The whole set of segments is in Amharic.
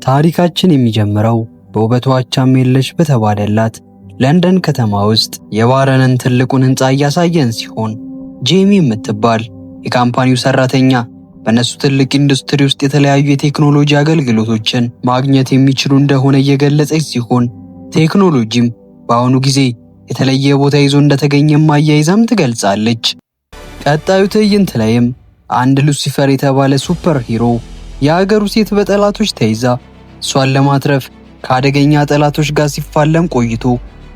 ታሪካችን የሚጀምረው በውበቷ አቻም የለሽ በተባለላት ለንደን ከተማ ውስጥ የባረንን ትልቁን ህንፃ እያሳየን ሲሆን፣ ጄሚ የምትባል የ company ው ሰራተኛ በእነሱ ትልቅ ኢንዱስትሪ ውስጥ የተለያዩ የቴክኖሎጂ አገልግሎቶችን ማግኘት የሚችሉ እንደሆነ እየገለጸች ሲሆን፣ ቴክኖሎጂም በአሁኑ ጊዜ የተለየ ቦታ ይዞ እንደተገኘም አያይዛም ትገልጻለች። ቀጣዩ ትዕይንት ላይም አንድ ሉሲፈር የተባለ super hero የሀገሩ ሴት በጠላቶች ተይዛ እሷን ለማትረፍ ከአደገኛ ጠላቶች ጋር ሲፋለም ቆይቶ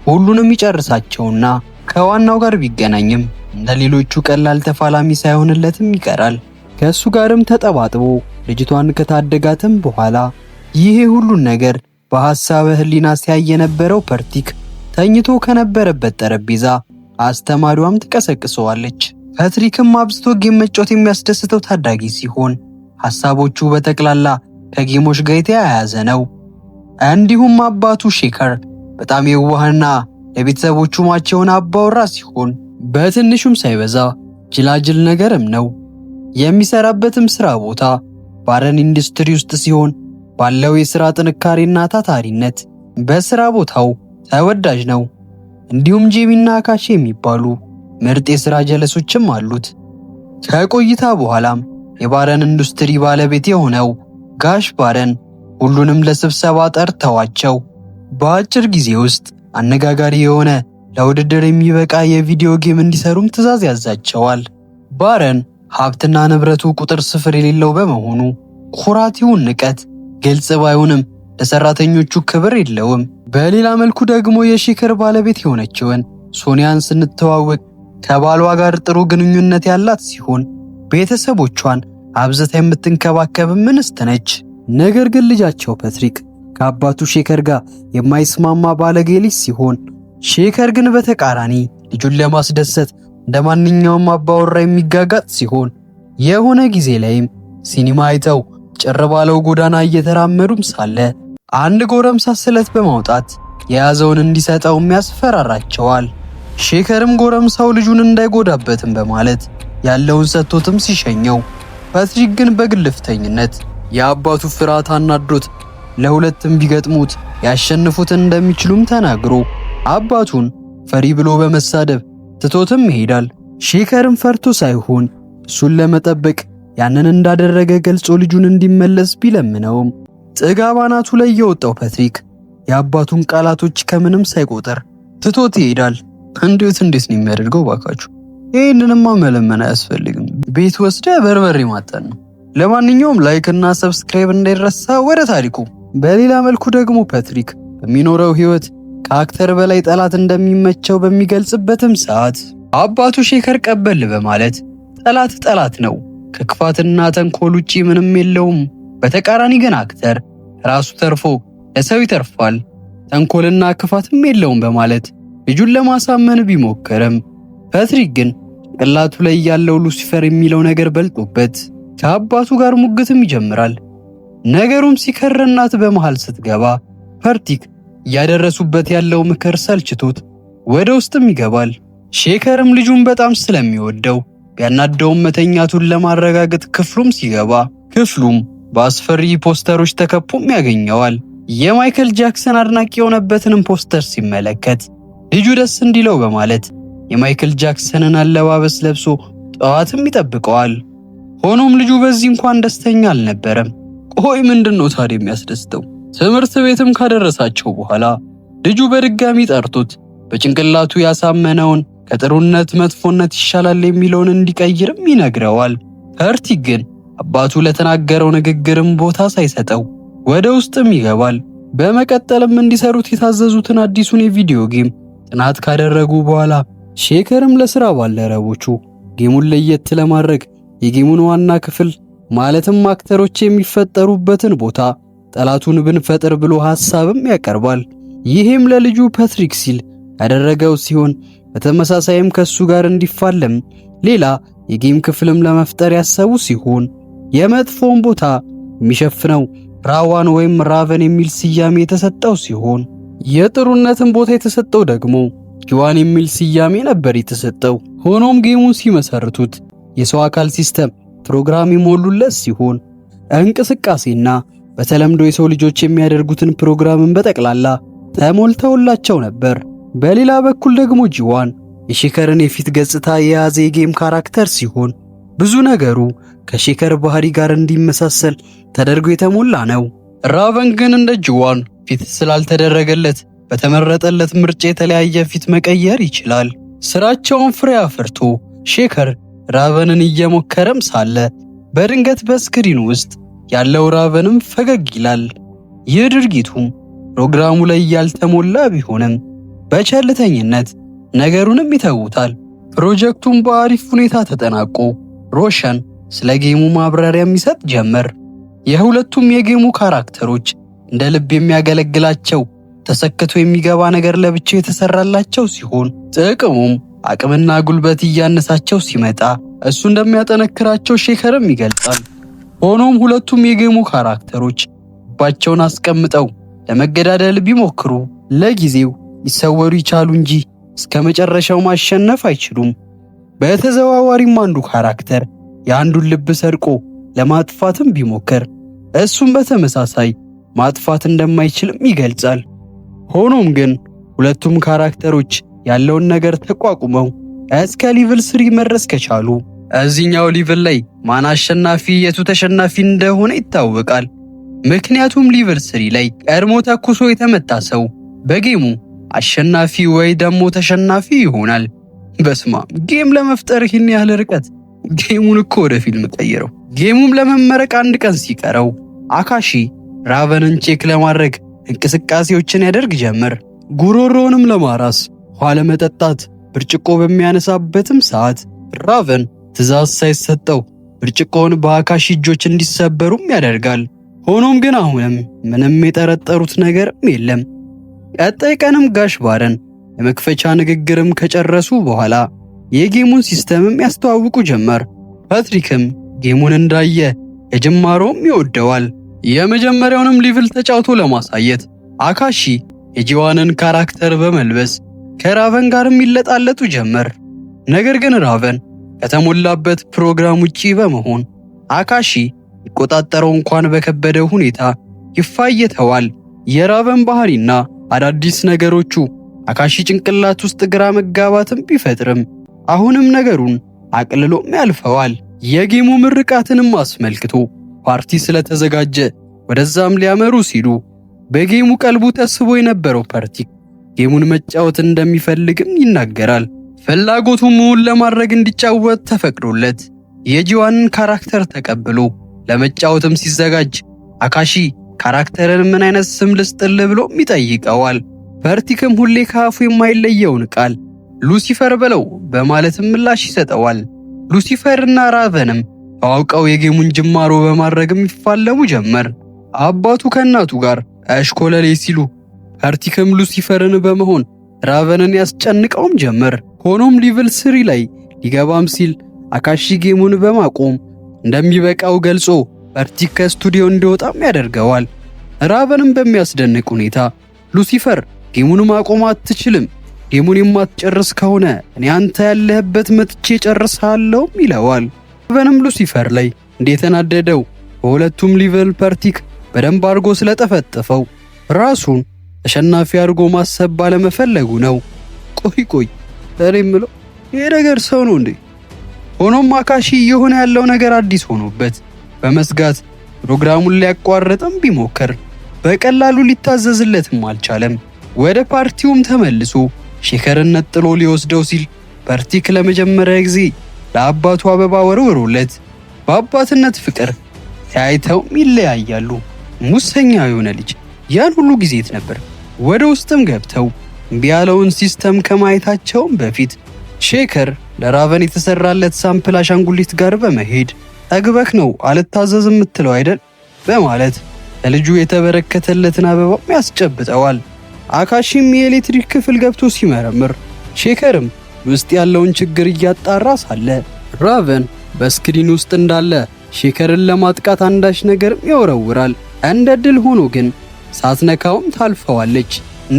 ሁሉንም ይጨርሳቸውና ከዋናው ጋር ቢገናኝም እንደ ሌሎቹ ቀላል ተፋላሚ ሳይሆንለትም ይቀራል። ከእሱ ጋርም ተጠባጥቦ ልጅቷን ከታደጋትም በኋላ ይሄ ሁሉን ነገር በሐሳበ ሕሊና ሲያይ የነበረው ፐርቲክ ተኝቶ ከነበረበት ጠረጴዛ አስተማሪዋም ትቀሰቅሰዋለች። ፓትሪክም አብዝቶ game መጫወት የሚያስደስተው ታዳጊ ሲሆን ሐሳቦቹ በጠቅላላ ከ game ኦች ጋር የተያያዘ ነው። እንዲሁም አባቱ ሼከር በጣም የዋህና ለቤተሰቦቹ ሟች የሆነ አባወራ ሲሆን በትንሹም ሳይበዛ ጅላጅል ነገርም ነው። የሚሰራበትም ስራ ቦታ ባረን ኢንዱስትሪ ውስጥ ሲሆን ባለው የስራ ጥንካሬና ታታሪነት በስራ ቦታው ተወዳጅ ነው። እንዲሁም ጄሚና አካሼ የሚባሉ ምርጥ የስራ ጀለሶችም አሉት። ከቆይታ በኋላም የባረን ኢንዱስትሪ ባለቤት የሆነው ጋሽ ባረን ሁሉንም ለስብሰባ ጠርተዋቸው በአጭር ጊዜ ውስጥ አነጋጋሪ የሆነ ለውድድር የሚበቃ የ video game እንዲሰሩም ትዕዛዝ ያዛቸዋል። ባረን ሀብትና ንብረቱ ቁጥር ስፍር የሌለው በመሆኑ ኩራት ይሁን ንቀት ግልጽ ባይሆንም ለሰራተኞቹ ክብር የለውም። በሌላ መልኩ ደግሞ የሼከር ባለቤት የሆነችውን ሶኒያን ስንተዋወቅ ከባሏ ጋር ጥሩ ግንኙነት ያላት ሲሆን ቤተሰቦቿን አብዝታ የምትንከባከብ እንስት ነች። ነገር ግን ልጃቸው ፓትሪክ ከአባቱ ሼከር ጋር የማይስማማ ባለጌ ልጅ ሲሆን፣ ሼከር ግን በተቃራኒ ልጁን ለማስደሰት እንደ ማንኛውም አባወራ የሚጋጋጥ ሲሆን፣ የሆነ ጊዜ ላይም ሲኒማ አይተው ጭር ባለው ጎዳና እየተራመዱም ሳለ አንድ ጎረምሳ ስለት በማውጣት የያዘውን እንዲሰጠውም ያስፈራራቸዋል። ሼከርም ጎረምሳው ልጁን እንዳይጎዳበትም በማለት ያለውን ሰጥቶትም ሲሸኘው፣ ፓትሪክ ግን በግልፍተኝነት የአባቱ ፍርሃት አናዶት ለሁለትም ቢገጥሙት ያሸንፉት እንደሚችሉም ተናግሮ አባቱን ፈሪ ብሎ በመሳደብ ትቶትም ይሄዳል። ሼከርም ፈርቶ ሳይሆን እሱን ለመጠበቅ ያንን እንዳደረገ ገልጾ ልጁን እንዲመለስ ቢለምነውም ጥጋብ አናቱ ላይ የወጣው ፓትሪክ የአባቱን ቃላቶች ከምንም ሳይቆጥር ትቶት ይሄዳል። እንዴት እንዴት ነው የሚያደርገው ባካችሁ? ይህንንማ መለመን አያስፈልግም። ቤት ወስደ በርበሬ ማጠን ነው። ለማንኛውም like እና subscribe እንዳይረሳ። ወደ ታሪኩ። በሌላ መልኩ ደግሞ ፓትሪክ በሚኖረው ህይወት ከ actor በላይ ጠላት እንደሚመቸው በሚገልጽበትም ሰዓት አባቱ ሼከር ቀበል በማለት ጠላት ጠላት ነው፣ ከክፋትና ተንኮል ውጪ ምንም የለውም። በተቃራኒ ግን actor ራሱ ተርፎ ለሰው ይተርፋል፣ ተንኮልና ክፋትም የለውም በማለት ልጁን ለማሳመን ቢሞክርም ፓትሪክ ግን ጭንቅላቱ ላይ ያለው ሉሲፈር የሚለው ነገር በልጦበት ከአባቱ ጋር ሙግትም ይጀምራል። ነገሩም ሲከር እናት በመሃል ስትገባ ፓትሪክ እያደረሱበት ያለው ምክር ሰልችቶት ወደ ውስጥም ይገባል። ሼከርም ልጁን በጣም ስለሚወደው ቢያናደውም መተኛቱን ለማረጋገጥ ክፍሉም ሲገባ ክፍሉም በአስፈሪ ፖስተሮች ተከቦም ያገኘዋል። የማይክል ጃክሰን አድናቂ የሆነበትንም ፖስተር ሲመለከት ልጁ ደስ እንዲለው በማለት የማይክል ጃክሰንን አለባበስ ለብሶ ጠዋትም ይጠብቀዋል። ሆኖም ልጁ በዚህ እንኳን ደስተኛ አልነበረም። ቆይ ምንድን ነው ታዲያ የሚያስደስተው? ትምህርት ቤትም ካደረሳቸው በኋላ ልጁ በድጋሚ ጠርቶት በጭንቅላቱ ያሳመነውን ከጥሩነት መጥፎነት ይሻላል የሚለውን እንዲቀይርም ይነግረዋል። ፓትሪክ ግን አባቱ ለተናገረው ንግግርም ቦታ ሳይሰጠው ወደ ውስጥም ይገባል። በመቀጠልም እንዲሰሩት የታዘዙትን አዲሱን የ video game ጥናት ካደረጉ በኋላ ሼከርም ለስራ ባልደረቦቹ game ኡን ለየት ለማድረግ የ game ኡን ዋና ክፍል ማለትም actor ኦች የሚፈጠሩበትን ቦታ ጠላቱን ብንፈጥር ብሎ ሐሳብም ያቀርባል። ይህም ለልጁ ፓትሪክ ሲል ያደረገው ሲሆን በተመሳሳይም ከሱ ጋር እንዲፋለም ሌላ የ game ክፍልም ለመፍጠር ያሰቡ ሲሆን የመጥፎውን ቦታ የሚሸፍነው ራዋን ወይም ራቨን የሚል ስያሜ የተሰጠው ሲሆን የጥሩነትን ቦታ የተሰጠው ደግሞ ጊዋን የሚል ስያሜ ነበር የተሰጠው። ሆኖም game ኡን ሲመሰርቱት የሰው አካል system ፕሮግራም የሞሉለት ሲሆን እንቅስቃሴና በተለምዶ የሰው ልጆች የሚያደርጉትን ፕሮግራምን በጠቅላላ ተሞልተውላቸው ነበር። በሌላ በኩል ደግሞ ጂዋን የሼከርን የፊት ገጽታ የያዘ የ game character ሲሆን ብዙ ነገሩ ከሼከር ባህሪ ጋር እንዲመሳሰል ተደርጎ የተሞላ ነው። ራቨን ግን እንደ ጂዋን ፊት ስላልተደረገለት በተመረጠለት ምርጫ የተለያየ ፊት መቀየር ይችላል። ስራቸውን ፍሬ አፍርቶ ሼከር ራቨንን እየሞከረም ሳለ በድንገት በ screen ውስጥ ያለው ራቨንም ፈገግ ይላል። ይህ ድርጊቱም ፕሮግራሙ ላይ ያልተሞላ ቢሆንም በቸልተኝነት ነገሩንም ይተዉታል። ፕሮጀክቱም በአሪፍ ሁኔታ ተጠናቆ ሮሸን ስለ game ኡ ማብራሪያ ይሰጥ ጀመር። የሁለቱም የ game ኡ character ኦች እንደ ልብ የሚያገለግላቸው ተሰክቶ የሚገባ ነገር ለብቻው የተሰራላቸው ሲሆን ጥቅሙም አቅምና ጉልበት እያነሳቸው ሲመጣ እሱ እንደሚያጠነክራቸው ሼከርም ይገልጻል። ሆኖም ሁለቱም የ game ኡ character ኦች ልባቸውን አስቀምጠው ለመገዳደል ቢሞክሩ ለጊዜው ሊሰወሩ ይቻሉ እንጂ እስከ መጨረሻው ማሸነፍ አይችሉም። በተዘዋዋሪም አንዱ character የአንዱን ልብ ሰርቆ ለማጥፋትም ቢሞክር እሱም በተመሳሳይ ማጥፋት እንደማይችልም ይገልጻል። ሆኖም ግን ሁለቱም character ኦች ያለውን ነገር ተቋቁመው እስከ level 3 መድረስ ከቻሉ እዚህኛው level ላይ ማን አሸናፊ የቱ ተሸናፊ እንደሆነ ይታወቃል። ምክንያቱም level 3 ላይ ቀድሞ ተኩሶ የተመታ ሰው በ game ኡ አሸናፊ ወይ ደግሞ ተሸናፊ ይሆናል። በስማም፣ game ለመፍጠር ይህን ያህል ርቀት! Game ኡን እኮ ወደ ፊልም ቀይረው። Game ኡም ለመመረቅ አንድ ቀን ሲቀረው አካሺ ራቨንን check ለማድረግ እንቅስቃሴዎችን ያደርግ ጀመር። ጉሮሮውንም ለማራስ ውሃ ለመጠጣት ብርጭቆ በሚያነሳበትም ሰዓት ራቨን ትዕዛዝ ሳይሰጠው ብርጭቆውን በአካሺ እጆች እንዲሰበሩም ያደርጋል። ሆኖም ግን አሁንም ምንም የጠረጠሩት ነገርም የለም። ቀጣይ ቀንም ጋሽ ባረን የመክፈቻ ንግግርም ከጨረሱ በኋላ የ game ኡን system ም ያስተዋውቁ ጀመር። ፓትሪክም game ኡን እንዳየ የጅማሮም ይወደዋል። የመጀመሪያውንም level ተጫውቶ ለማሳየት አካሺ የጂዋንን character በመልበስ ከራቨን ጋርም ይለጣለጡ ጀመር። ነገር ግን ራቨን ከተሞላበት ፕሮግራም ውጪ በመሆን አካሺ ሊቆጣጠረው እንኳን በከበደው ሁኔታ ይፋየተዋል። የራቨን ባህሪና አዳዲስ ነገሮቹ አካሺ ጭንቅላት ውስጥ ግራ መጋባትም ቢፈጥርም አሁንም ነገሩን አቅልሎም ያልፈዋል። የ game ኡ ምርቃትንም አስመልክቶ ፓርቲ ስለተዘጋጀ ወደዛም ሊያመሩ ሲሉ በ game ኡ ቀልቡ ተስቦ የነበረው ፓርቲክ game ኡን መጫወት እንደሚፈልግም ይናገራል። ፍላጎቱን እውን ለማድረግ እንዲጫወት ተፈቅዶለት የጂዋንን character ተቀብሎ ለመጫወትም ሲዘጋጅ አካሺ character ን ምን አይነት ስም ልስጥልህ ብሎም ይጠይቀዋል። ፐርቲክም ሁሌ ከአፉ የማይለየውን ቃል ሉሲፈር በለው በማለትም ምላሽ ይሰጠዋል። ሉሲፈርና ራቨንም ተዋውቀው የ game ኡን ጅማሮ በማድረግም ይፋለሙ ጀመር። አባቱ ከእናቱ ጋር አሽኮለሌ ሲሉ ፐርቲክም ሉሲፈርን በመሆን ራቨንን ያስጨንቀውም ጀመር። ሆኖም level 3 ላይ ሊገባም ሲል አካሺ game ኡን በማቆም እንደሚበቃው ገልጾ ፐርቲክ ከስቱዲዮ እንዲወጣም ያደርገዋል። ራቨንም በሚያስደንቅ ሁኔታ ሉሲፈር game ኡን ማቆም አትችልም፣ game ኡን የማትጨርስ ከሆነ እኔ አንተ ያለህበት መጥቼ ጨርሳለሁም ይለዋል። ራቨንም ሉሲፈር ላይ እንደተናደደው በሁለቱም level ፐርቲክ በደንብ አድርጎ ስለጠፈጠፈው ራሱን ተሸናፊ አድርጎ ማሰብ ባለመፈለጉ ነው። ቆይ ቆይ፣ እኔ የምለው ይሄ ነገር ሰው ነው እንዴ? ሆኖም አካሺ እየሆነ ያለው ነገር አዲስ ሆኖበት በመስጋት ፕሮግራሙን ሊያቋርጥም ቢሞክር በቀላሉ ሊታዘዝለትም አልቻለም። ወደ ፓርቲውም ተመልሶ ሼከርን ነጥሎ ሊወስደው ሲል ፐርቲክ ለመጀመሪያ ጊዜ ለአባቱ አበባ ወርውሮለት በአባትነት ፍቅር ተያይተውም ይለያያሉ። ሙሰኛ የሆነ ልጅ ያን ሁሉ ጊዜ የት ነበር? ወደ ውስጥም ገብተው እምቢ ያለውን system ከማየታቸውም በፊት ሼከር ለራቨን የተሰራለት sample አሻንጉሊት ጋር በመሄድ ጠግበክ ነው አልታዘዝ የምትለው አይደል በማለት ለልጁ የተበረከተለትን አበባም ያስጨብጠዋል። አካሺም የኤሌክትሪክ ክፍል ገብቶ ሲመረምር ሼከርም ውስጥ ያለውን ችግር እያጣራ ሳለ ራቨን በ screen ውስጥ እንዳለ ሼከርን ለማጥቃት አንዳች ነገርም ይወረውራል። እንደ ድል ሆኖ ግን ሳትነካውም ታልፈዋለች።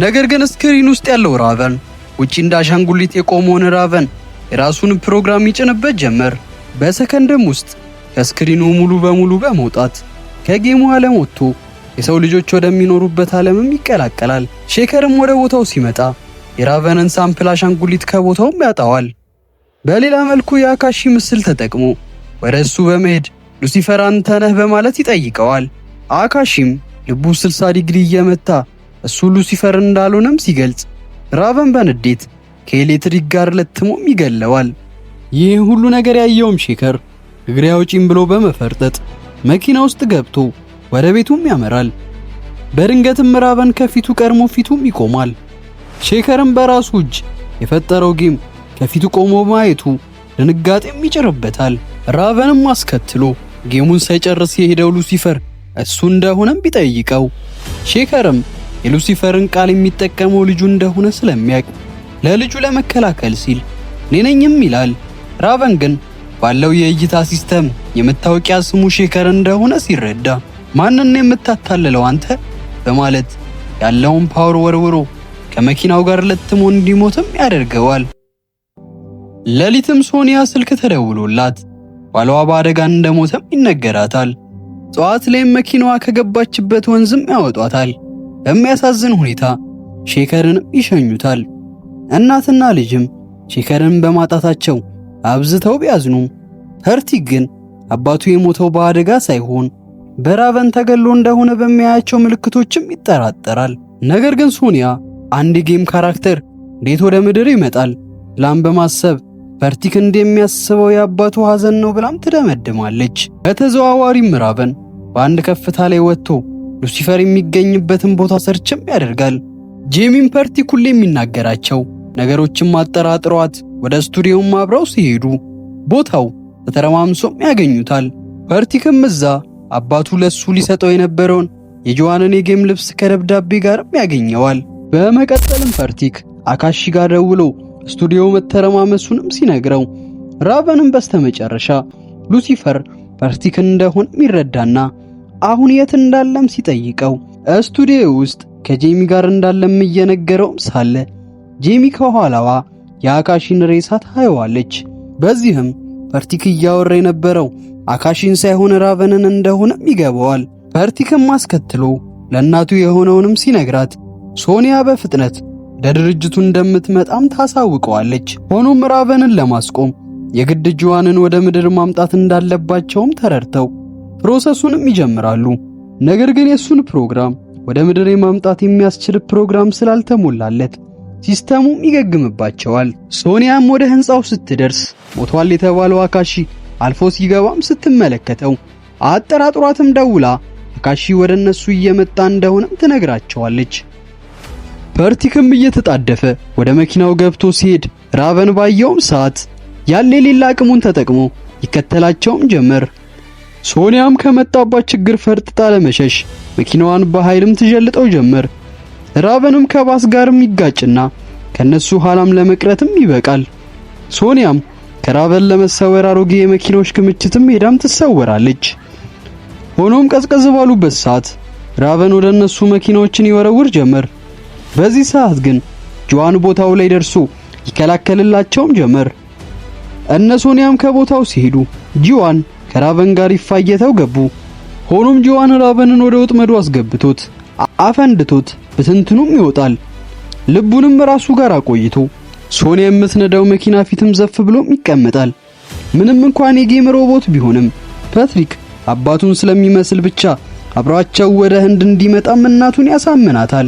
ነገር ግን screen ውስጥ ያለው ራቨን ውጪ እንደ አሻንጉሊት የቆመውን ራቨን የራሱን ፕሮግራም ይጭንበት ጀመር። በሰከንድም ውስጥ ከ screen ኡ ሙሉ በሙሉ በመውጣት ከ game ኡ ዓለም ወጥቶ የሰው ልጆች ወደሚኖሩበት ዓለምም ይቀላቀላል። ሼከርም ወደ ቦታው ሲመጣ የራቨንን sample አሻንጉሊት ከቦታውም ያጣዋል። በሌላ መልኩ የአካሺ ምስል ተጠቅሞ ወደ እሱ በመሄድ ሉሲፈር አንተ ነህ በማለት ይጠይቀዋል። አካሺም ልቡ 60 ዲግሪ እየመታ እሱ ሉሲፈር እንዳልሆነም ሲገልጽ ራቨን በንዴት ከኤሌክትሪክ ጋር ለትሞም ይገለዋል። ይህ ሁሉ ነገር ያየውም ሼከር እግሬ አውጪኝ ብሎ በመፈርጠጥ መኪና ውስጥ ገብቶ ወደ ቤቱም ያመራል። በድንገትም ራቨን ከፊቱ ቀድሞ ፊቱም ይቆማል። ሼከርም በራሱ እጅ የፈጠረው game ከፊቱ ቆሞ ማየቱ ድንጋጤም ይጭርበታል። ራቨንም አስከትሎ game ኡን ሳይጨርስ የሄደው ሉሲፈር እሱ እንደሆነም ቢጠይቀው ሼከርም የሉሲፈርን ቃል የሚጠቀመው ልጁ እንደሆነ ስለሚያውቅ ለልጁ ለመከላከል ሲል እኔ ነኝም ይላል። ራቨን ግን ባለው የእይታ system የመታወቂያ ስሙ ሼከር እንደሆነ ሲረዳ ማንን የምታታልለው አንተ በማለት ያለውን power ወርውሮ ከመኪናው ጋር ለትሞ እንዲሞትም ያደርገዋል። ሌሊትም ሶኒያ ስልክ ተደውሎላት ባሏ በአደጋ እንደሞተም ይነገራታል። ጠዋት ላይም መኪናዋ ከገባችበት ወንዝም ያወጧታል። በሚያሳዝን ሁኔታ ሼከርንም ይሸኙታል። እናትና ልጅም ሼከርን በማጣታቸው አብዝተው ቢያዝኑም ፐርቲክ ግን አባቱ የሞተው በአደጋ ሳይሆን በራቨን ተገሎ እንደሆነ በሚያያቸው ምልክቶችም ይጠራጠራል። ነገር ግን ሶኒያ አንድ የ game character እንዴት ወደ ምድር ይመጣል ብላም በማሰብ ፐርቲክ እንደሚያስበው የአባቱ ሐዘን ነው ብላም ትደመድማለች። በተዘዋዋሪም ራቨን በአንድ ከፍታ ላይ ወጥቶ ሉሲፈር የሚገኝበትን ቦታ search ም ያደርጋል። ጄሚም ፐርቲክ ሁሌ የሚናገራቸው ነገሮችን ማጠራጥሯት ወደ ስቱዲዮም አብረው ሲሄዱ ቦታው ተተረማምሶም ያገኙታል። ፐርቲክም እዛ አባቱ ለሱ ሊሰጠው የነበረውን የጆዋንን የ game ልብስ ከደብዳቤ ጋርም ያገኘዋል። በመቀጠልም ፐርቲክ አካሺ ጋር ደውሎ ስቱዲዮ መተረማመሱንም ሲነግረው ራቨንም በስተመጨረሻ ሉሲፈር ፐርቲክ እንደሆነም ይረዳና አሁን የት እንዳለም ሲጠይቀው ስቱዲዮ ውስጥ ከጄሚ ጋር እንዳለም እየነገረውም ሳለ ጄሚ ከኋላዋ የአካሺን ሬሳ ታየዋለች። በዚህም ፐርቲክ እያወራ የነበረው አካሺን ሳይሆን ራቨንን እንደሆነም ይገባዋል። ፐርቲክም አስከትሎ ለእናቱ የሆነውንም ሲነግራት ሶኒያ በፍጥነት ወደ ድርጅቱ እንደምትመጣም ታሳውቀዋለች። ሆኖም ራቨንን ለማስቆም የግድ ጆዋንን ወደ ምድር ማምጣት እንዳለባቸውም ተረድተው process ኡንም ይጀምራሉ። ነገር ግን የሱን ፕሮግራም ወደ ምድር የማምጣት የሚያስችል ፕሮግራም ስላልተሞላለት system ኡም ይገግምባቸዋል። ሶኒያም ወደ ህንፃው ስትደርስ ሞቷል የተባለው አካሺ አልፎ ሲገባም ስትመለከተው አጠራጥሯትም ደውላ አካሺ ወደ እነሱ እየመጣ እንደሆነም ትነግራቸዋለች። ፐርቲክም እየተጣደፈ ወደ መኪናው ገብቶ ሲሄድ ራቨን ባየውም ሰዓት ያለ የሌላ አቅሙን ተጠቅሞ ይከተላቸውም ጀመር። ሶኒያም ከመጣባት ችግር ፈርጥጣ ለመሸሽ መኪናዋን በኃይልም ትዠልጠው ጀመር። ራቨንም ከባስ ጋርም ይጋጭና ከነሱ ኋላም ለመቅረትም ይበቃል። ሶኒያም ከራቨን ለመሰወር አሮጌ የመኪናዎች ክምችትም ሄዳም ትሰወራለች። ሆኖም ቀዝቀዝ ባሉበት ሰዓት ራቨን ወደ እነሱ መኪናዎችን ይወረውር ጀመር። በዚህ ሰዓት ግን ጆዋን ቦታው ላይ ደርሶ ይከላከልላቸውም ጀመር። እነ ሶኒያም ከቦታው ሲሄዱ ጂዋን ከራቨን ጋር ይፋየተው ገቡ። ሆኖም ጂዋን ራቨንን ወደ ወጥመዱ አስገብቶት አፈንድቶት ብትንትኑም ይወጣል። ልቡንም ራሱ ጋር አቆይቶ ሶኒያ የምትነዳው መኪና ፊትም ዘፍ ብሎም ይቀመጣል። ምንም እንኳን የ game ሮቦት ቢሆንም ፓትሪክ አባቱን ስለሚመስል ብቻ አብሯቸው ወደ ህንድ እንዲመጣም እናቱን ያሳምናታል።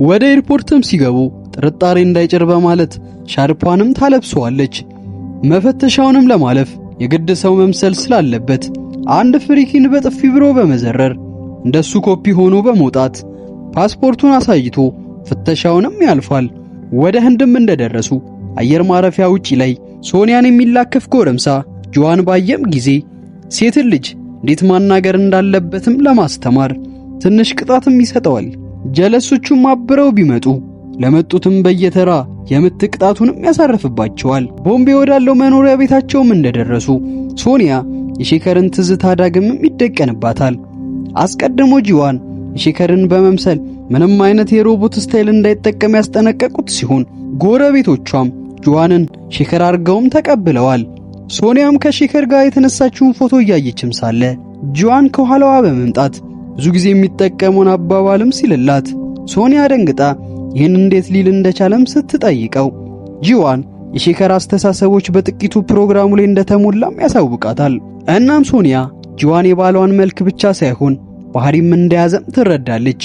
ወደ ኤርፖርትም ሲገቡ ጥርጣሬ እንዳይጭር በማለት ሻርፓንም ታለብሰዋለች። መፈተሻውንም ለማለፍ የግድ ሰው መምሰል ስላለበት አንድ ፍሪኪን በጥፊ ብሎ በመዘረር እንደሱ ኮፒ ሆኖ በመውጣት ፓስፖርቱን አሳይቶ ፍተሻውንም ያልፋል። ወደ ህንድም እንደደረሱ አየር ማረፊያ ውጪ ላይ ሶኒያን የሚላከፍ ጎረምሳ ጆዋን ባየም ጊዜ ሴትን ልጅ እንዴት ማናገር እንዳለበትም ለማስተማር ትንሽ ቅጣትም ይሰጠዋል። ጀለሶቹም አብረው ቢመጡ ለመጡትም በየተራ የምት ቅጣቱንም ያሳርፍባቸዋል። ቦምቤ ወዳለው መኖሪያ ቤታቸውም እንደደረሱ ሶኒያ የሼከርን ትዝታ ዳግምም ይደቀንባታል። አስቀድሞ ጂዋን የሼከርን በመምሰል ምንም አይነት የሮቦት style እንዳይጠቀም ያስጠነቀቁት ሲሆን ጎረቤቶቿም ጂዋንን ሼከር አድርገውም ተቀብለዋል። ሶኒያም ከሼከር ጋር የተነሳችውን ፎቶ እያየችም ሳለ ጂዋን ከኋላዋ በመምጣት ብዙ ጊዜ የሚጠቀመውን አባባልም ሲልላት ሶኒያ ደንግጣ ይህን እንዴት ሊል እንደቻለም ስትጠይቀው ጂዋን የሼከር አስተሳሰቦች በጥቂቱ ፕሮግራሙ ላይ እንደተሞላም ያሳውቃታል። እናም ሶኒያ ጂዋን የባሏን መልክ ብቻ ሳይሆን ባህሪም እንደያዘም ትረዳለች።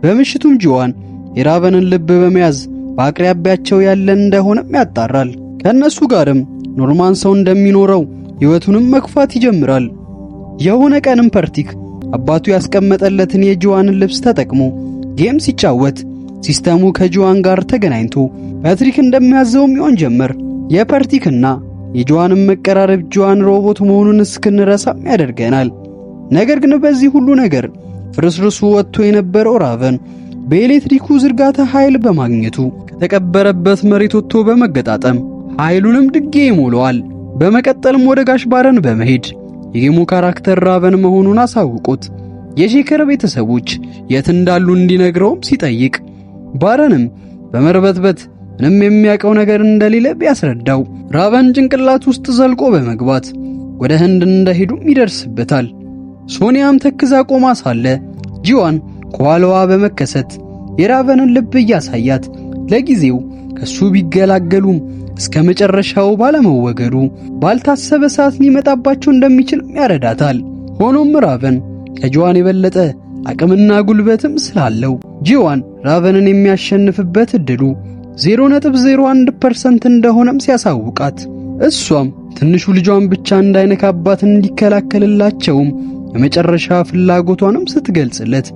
በምሽቱም ጂዋን የራቨንን ልብ በመያዝ በአቅራቢያቸው ያለ እንደሆነም ያጣራል። ከእነሱ ጋርም normal ሰው እንደሚኖረው ሕይወቱንም መግፋት ይጀምራል። የሆነ ቀንም ፐርቲክ አባቱ ያስቀመጠለትን የጂዋንን ልብስ ተጠቅሞ game ሲጫወት system ኡ ከጂዋን ጋር ተገናኝቶ ፓትሪክ እንደሚያዘውም ይሆን ጀመር። የፐርቲክና የጂዋንን መቀራረብ ጂዋን ሮቦት መሆኑን እስክንረሳም ያደርገናል። ነገር ግን በዚህ ሁሉ ነገር ፍርስርሱ ወጥቶ የነበረው ራቨን በኤሌክትሪኩ ዝርጋታ ኃይል በማግኘቱ ከተቀበረበት መሬት ወጥቶ በመገጣጠም ኃይሉንም ድጌ ይሞላዋል። በመቀጠልም ወደ ጋሽ ባረን በመሄድ የ game ኡ character ራቨን መሆኑን አሳውቆት የሼከር ቤተሰቦች የት እንዳሉ እንዲነግረውም ሲጠይቅ ባረንም በመርበትበት ምንም የሚያውቀው ነገር እንደሌለ ቢያስረዳው ራቨን ጭንቅላት ውስጥ ዘልቆ በመግባት ወደ ህንድ እንደሄዱም ይደርስበታል። ሶኒያም ተክዛ ቆማ ሳለ ጂዋን ከኋላዋ በመከሰት የራቨንን ልብ እያሳያት ለጊዜው ከሱ ቢገላገሉም እስከ መጨረሻው ባለመወገዱ ባልታሰበ ሰዓት ሊመጣባቸው እንደሚችል ያረዳታል። ሆኖም ራቨን ከጂዋን የበለጠ አቅምና ጉልበትም ስላለው ጂዋን ራቨንን የሚያሸንፍበት እድሉ 0.01% እንደሆነም ሲያሳውቃት እሷም ትንሹ ልጇን ብቻ እንዳይነካባት እንዲከላከልላቸውም የመጨረሻ ፍላጎቷንም ስትገልጽለት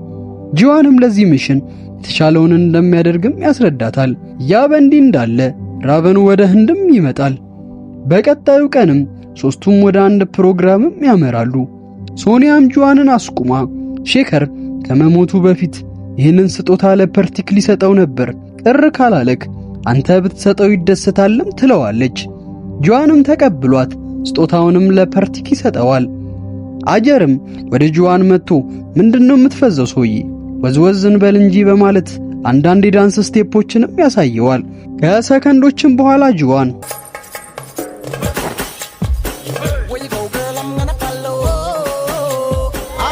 ጂዋንም ለዚህ mission የተሻለውን እንደሚያደርግም ያስረዳታል። ያ በእንዲህ እንዳለ ራቨን ወደ ህንድም ይመጣል። በቀጣዩ ቀንም ሶስቱም ወደ አንድ ፕሮግራምም ያመራሉ። ሶኒያም ጂዋንን አስቁማ ሼከር ከመሞቱ በፊት ይህንን ስጦታ ለፐርቲክ ሊሰጠው ነበር፣ ቅር ካላለክ አንተ ብትሰጠው ይደሰታልም ትለዋለች። ጂዋንም ተቀብሏት ስጦታውንም ለፐርቲክ ይሰጠዋል። አጀርም ወደ ጂዋን መጥቶ ምንድነው የምትፈዘው ሰውዬ ወዝወዝ እንበል እንጂ በማለት አንዳንድ የዳንስ step ኦችንም ያሳየዋል። ከሰከንዶችም በኋላ ጂዋን Where you go, girl, I'm gonna follow. I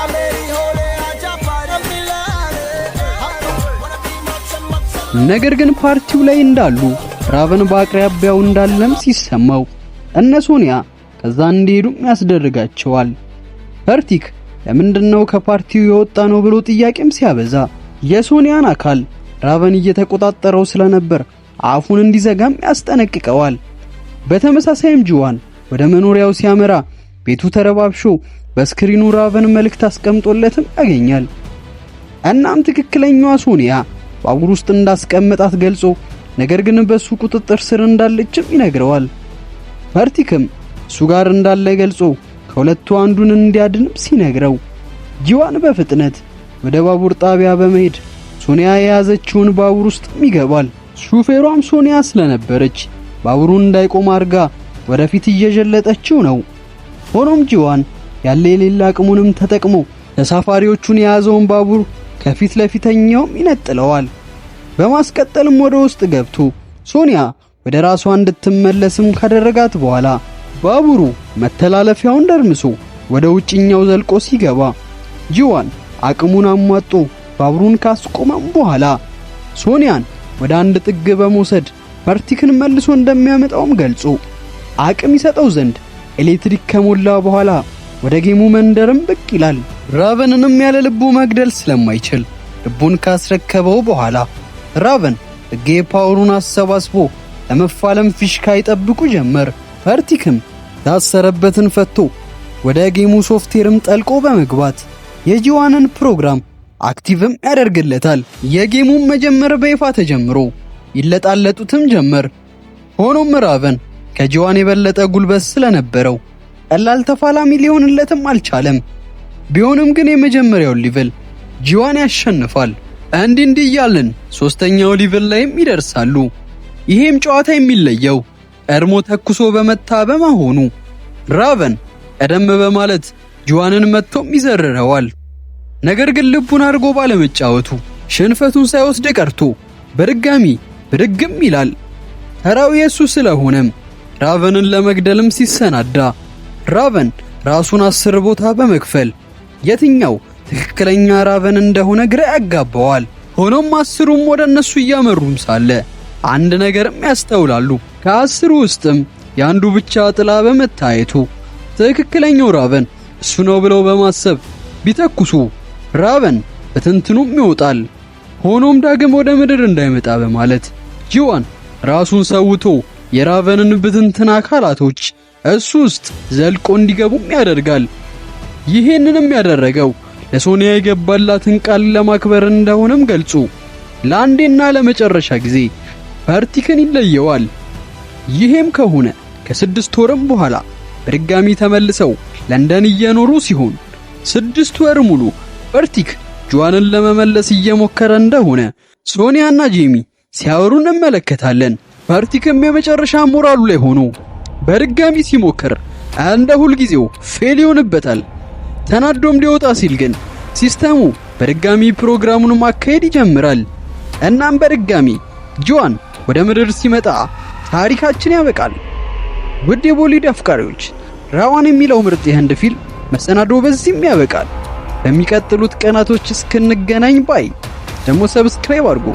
wanna be much, much. ነገር ግን ፓርቲው ላይ እንዳሉ ራቨን በአቅራቢያው እንዳለም ሲሰማው እነ ሶኒያ ከዛ እንዲሄዱም ያስደርጋቸዋል። ፐርቲክ ለምንድነው ከፓርቲው የወጣ ነው ብሎ ጥያቄም ሲያበዛ የሶኒያን አካል ራቨን እየተቆጣጠረው ስለነበር አፉን እንዲዘጋም ያስጠነቅቀዋል። በተመሳሳይም ጂዋን ወደ መኖሪያው ሲያመራ ቤቱ ተረባብሾ በ screen ኡ ራቨን መልእክት አስቀምጦለትም ያገኛል። እናም ትክክለኛዋ ሶኒያ ባቡር ውስጥ እንዳስቀመጣት ገልጾ ነገር ግን በሱ ቁጥጥር ስር እንዳለችም ይነግረዋል። ፐርቲክም እሱ ጋር እንዳለ ገልጾ ከሁለቱ አንዱን እንዲያድንም ሲነግረው ጂዋን በፍጥነት ወደ ባቡር ጣቢያ በመሄድ ሶኒያ የያዘችውን ባቡር ውስጥም ይገባል። ሹፌሯም ሶኒያ ስለነበረች ባቡሩን እንዳይቆም አድርጋ ወደፊት እየዠለጠችው ነው። ሆኖም ጂዋን ያለ የሌለ አቅሙንም ተጠቅሞ ተሳፋሪዎቹን የያዘውን ባቡር ከፊት ለፊተኛውም ይነጥለዋል። በማስቀጠልም ወደ ውስጥ ገብቶ ሶኒያ ወደ ራሷ እንድትመለስም ካደረጋት በኋላ ባቡሩ መተላለፊያውን ደርምሶ ወደ ውጭኛው ዘልቆ ሲገባ ጂዋን አቅሙን አሟጦ ባቡሩን ካስቆመም በኋላ ሶኒያን ወደ አንድ ጥግ በመውሰድ ፐርቲክን መልሶ እንደሚያመጣውም ገልጾ አቅም ይሰጠው ዘንድ ኤሌክትሪክ ከሞላ በኋላ ወደ game ኡ መንደርም ብቅ ይላል። ራቨንንም ያለ ልቡ መግደል ስለማይችል ልቡን ካስረከበው በኋላ ራቨን ሕጌ power ኡን አሰባስቦ ለመፋለም ፊሽካ ይጠብቁ ጀመር። ፐርቲክም የታሰረበትን ፈቶ ወደ game ኡ software ም ጠልቆ በመግባት የጂዋንን ፕሮግራም active ም ያደርግለታል። የ game ኡም መጀመር በይፋ ተጀምሮ ይለጣለጡትም ጀመር። ሆኖም ራቨን ከጂዋን የበለጠ ጉልበት ስለነበረው ቀላል ተፋላሚ ሊሆንለትም አልቻለም። ቢሆንም ግን የመጀመሪያውን level ጂዋን ያሸንፋል። እንዲህ እንዲህ እያልን ሶስተኛው level ላይም ይደርሳሉ። ይሄም ጨዋታ የሚለየው ቀድሞ ተኩሶ በመታ በመሆኑ ራቨን ቀደም በማለት ጂዋንን መጥቶም ይዘርረዋል። ነገር ግን ልቡን አድርጎ ባለመጫወቱ ሽንፈቱን ሳይወስድ ቀርቶ በድጋሚ ብድግም ይላል። ተራው የሱ ስለሆነም ራቨንን ለመግደልም ሲሰናዳ ራቨን ራሱን 10 ቦታ በመክፈል የትኛው ትክክለኛ ጂዋን እንደሆነ ለማሳየት ትክክለኛ ራቨን እንደሆነ ግራ ያጋባዋል። ሆኖም 10ሩም ወደ እነሱ እያመሩም ሳለ አንድ ነገርም ያስተውላሉ። ከ10ሩ ውስጥም የአንዱ ብቻ ጥላ በመታየቱ ትክክለኛው ራቨን እሱ ነው ብለው በማሰብ ቢተኩሱ ራቨን በትንትኑም ይወጣል። ሆኖም ዳግም ወደ ምድር እንዳይመጣ በማለት ጂዋን ራሱን ሰውቶ የራቨንን ብትንትን አካላቶች እሱ ውስጥ ዘልቆ እንዲገቡም ያደርጋል። ይሄንንም ያደረገው ለሶኒያ የገባላትን ቃል ለማክበር እንደሆነም ገልጾ ለአንዴና ለመጨረሻ ጊዜ ፓርቲክን ይለየዋል። ይሄም ከሆነ ከ6 ወርም በኋላ በድጋሚ ተመልሰው ለንደን እየኖሩ ሲሆን 6 ወር ሙሉ ፓርቲክ ጁዋንን ለመመለስ እየሞከረ እንደሆነ ሶኒያና ጄሚ ሲያወሩ እንመለከታለን። ፓርቲክም የመጨረሻ ሞራሉ ላይ ሆኖ በድጋሚ ሲሞክር እንደ ሁልጊዜው fail ይሆንበታል። ተናዶም ሊወጣ ሲል ግን ሲስተሙ በድጋሚ ፕሮግራሙን ማካሄድ ይጀምራል። እናም በድጋሚ ጁዋን ወደ ምድር ሲመጣ ታሪካችን ያበቃል። ውድ የቦሊውድ አፍቃሪዎች፣ ራዋን የሚለው ምርጥ የህንድ ፊልም መሰናዶ በዚህም ያበቃል። በሚቀጥሉት ቀናቶች እስክንገናኝ bye። ደግሞ subscribe አድርጉ።